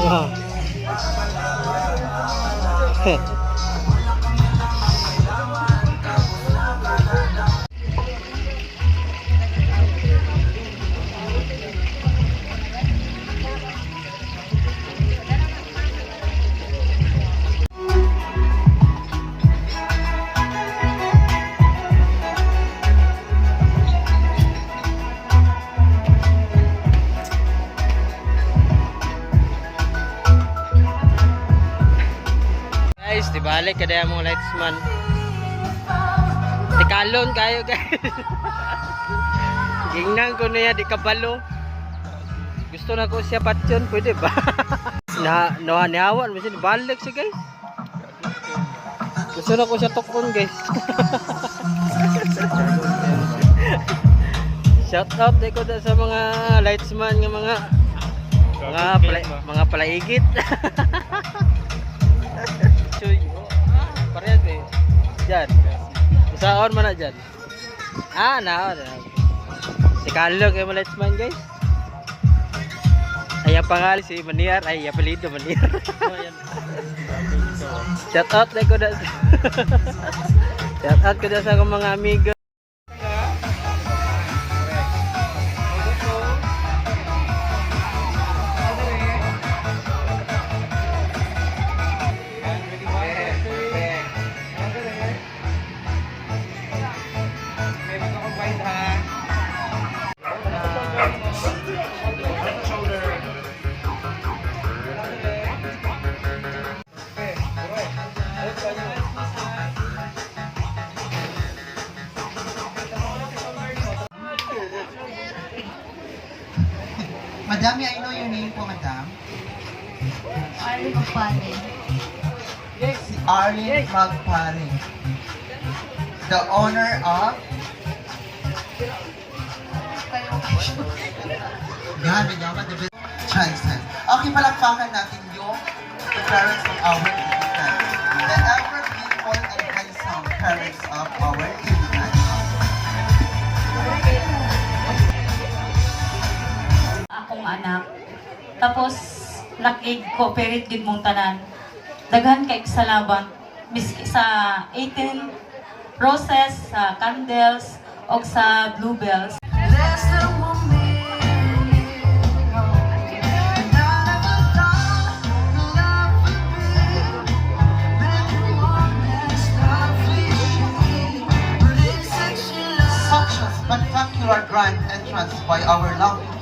Wow. Guys, di balik kada mong lightsman. Tikalon kayo, guys. Gingnan ko niya di kabalo. Gusto na ko siya patyon, pwede ba? Na no nihawan mo siya balik siya, guys. Gusto na ko siya tukon, guys. Shout out ko da sa mga lightsman nga mga palaigit. Chuy. Ah, parehas eh. Diyan. Usaon man na dyan. Ah, na. Na. Si Carlo kay mga lightsman, guys. Ay, ang pangalan si Maniar. Ay, apelido Maniar. Shout out ko da. Shout out ko da sa akong mga amigo. Madam, may I know your name po, madam? Arlene Magpale. Si Arlene Magpare. The owner of... Grabe naman, the best chances. Okay, palakpakan natin yung the parents of our Ibigan. The ever beautiful and handsome parents of our Ibigan. Akong anak. Tapos, nakig-cooperate gid mong tanan. Daghan kay salamat. Miski sa 18 roses, sa candles, og sa bluebells. Less than 1 minute. And I never thought love would be that one that's lovely. But it's such a spectacular grand entrance by our lovely